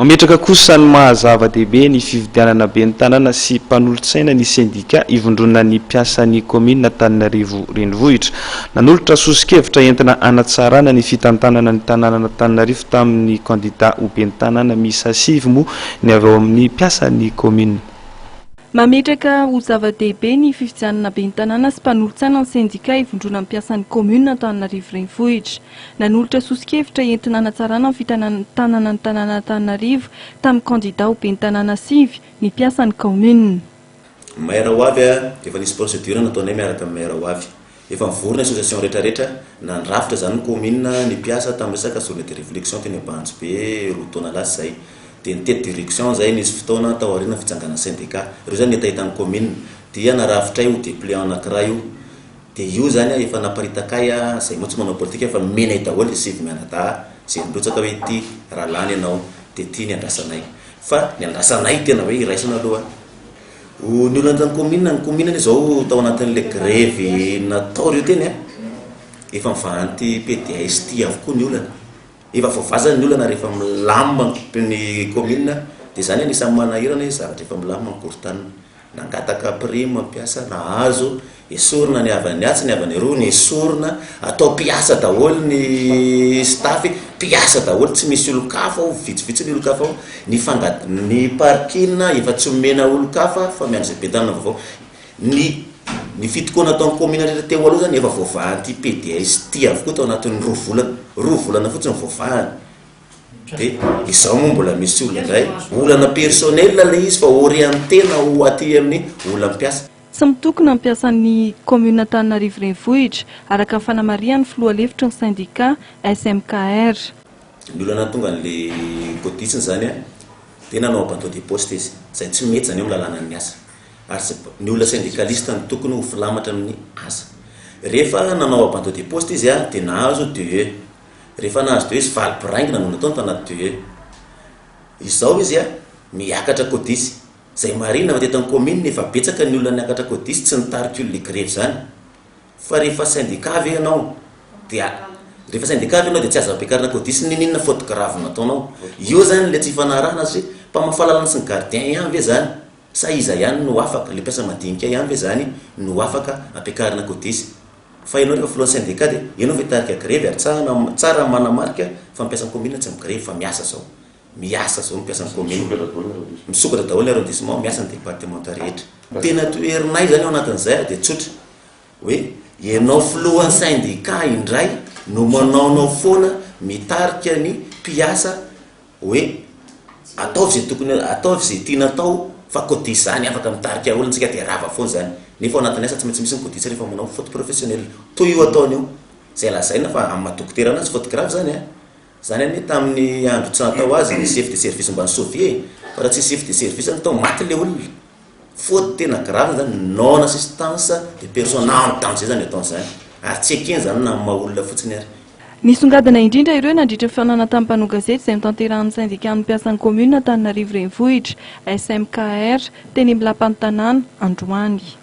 Mametraka kosa ny maha zava-dehibe ny fifidianana ben'ny tanàna sy mpanolotsaina ny sendika ivondronan'ny mpiasan'ny kaominina Antananarivo Renivohitra. Nanolotra soso-kevitra entina hanatsarana ny fitantanana ny tanànan'Antananarivo tamin'ny kandida ho ben'ny tanàna miisa sivy moa ny avy ao amin'ny mpiasan'ny kaominina. Mametraka ho zava-dehibe ny fifidianana ben'ny tanàna sy mpanolotsaina ny sendika ivondronan'ny mpiasan'ny kaominina Antananarivo Renivohitra. Nanolotra soso-kevitra entina hanatsarana ny fitantanana ny tanànan'Antananarivo tamin'ny kandida ho ben'ny tanàna sivy ny mpiasan'ny kaominina. Maire ho avy a, efa nisy procédure nataonay miaraka amin'ny maire ho avy. Efa nivory ny association rehetra rehetra, nandrafitra izany ny commune, ny mpiasa tamin'ny resaka journée de réflexion teny Ambahantsibe roa taona lasa izay. Dia nitety direction izay nisy fotoana tao aoriana fitsanganan'ny syndicat. Ireo izany ny hetahetan'ny commune. Dia narafitray ho dépliant anankiray io. Dia io izany efa naparitakay, izay moa tsy manao politika fa nomenay daholo izy sivy mianadahy izay nirotsaka hoe ity raha lany ianao dia ity ny andrasanay. Fa ny andrasanay tena hoe iraisana aloha. Ny olona tany commune, ny commune anie zao tao anatin'ilay grevy natao reo teny a, efa mivahan'ity PDS ity avokoa ny olana, efa voavaza ny olana rehefa milamina ny commune dia zany anisan'ny manahirana hoe zavatra efa milamina ny korontana, nangataka prime mpiasa nahazo, Esorina ny havany atsy, ny havany aroa, nesorina, atao mpiasa daholo ny staff, mpiasa daholo tsy misy olon-kafa ao, vitsivitsy ny olon-kafa ao, ny fanga- ny parking efa tsy omena olon-kafa fa miandry izay ben'ny tanàna vaovao, ny ny fitokoana ataon'ny kaominina rehetra teo aloha zany efa voavahan'ity PDS ity avokoa tao anatin'ny roa volana, roa volana fotsiny voavahany, dia izao moa mbola misy olona indray, olana personnel ilay izy fa orienter-na ho aty amin'ny olona mpiasa. Tsy mitokona ny mpiasan'ny kaominina Antananarivo Renivohitra, araka ny fanamarihan'ny filoha lefitry ny sendikà SMKR. Ny olona nahatonga an'ilay codisme izany dia nanao abandon de poste izy, izay tsy mety izany eo amin'ny lalànan'ny asa. Ary tsy ny olona syndicaliste no tokony ho filamatra amin'ny asa. Rehefa nanao abandon de poste izy dia nahazo DE. Rehefa nahazo DE izy, valy biraingina no nataony tanaty DE. Izao izy miakatra codis. Zay marina fa teto am commune efa betsaka ny olona niakatra codis tsy nitarika olona higrevy zany fa rehefa syndicat ve ianao dia rehefa syndicat ve ianao dia tsy azo ampiakarina codis ninoninona faute grave nataonao eo zany le tsy ifanarahana satria mpamafa lalana sy ny gardien ihany ve zany sa iza ihany no afaka le mpiasa madinika ihany ve zany no afaka ampiakarina codis fa ianao rehefa filohan'ny syndicat dia ianao ve hitarika grevy ary tsara tsara manamarika fa ny mpiasan'ny commune tsy migrevy fa miasa zao Miasa zao ny mpiasan'ny commune. Misokatra daholo ny arrondissement, miasa ny départementa rehetra. Tena toherinay zany ao anatin'izay dia tsotra, hoe ianao filohan'ny syndicat indray no manaonao foana mitarika ny mpiasa hoe ataovy izay tokony ataovy izay tiana atao fa codis zany afaka mitarika olona tsika dia rava foana zany. Nefa ao anatin'ny asa tsy maintsy misy ny codis rehefa manao faute professionnelle. Toy io ataony io, izay lazaina fa amin'ny maha dokotera anazy faute grave zany an. Zany anie tamin'ny andro tsy natao azy ny chef de service mba ni-sauver e! Fa raha tsisy chef de service ny tao maty le olona! Faute tena grave zany non assistance de personne en danger zany ataony zany! Ary tsy ekeny zany na amin'ny maha olona fotsiny ary. Nisongadina indrindra ireo nandritra ny fihaonana tamin'ny mpanao gazety izay notanterahan'ny sendikan'ny mpiasan'ny kaominina Antananarivo Renivohitra, SMKR, teny amin'ny lapan'ny tanàna, androany.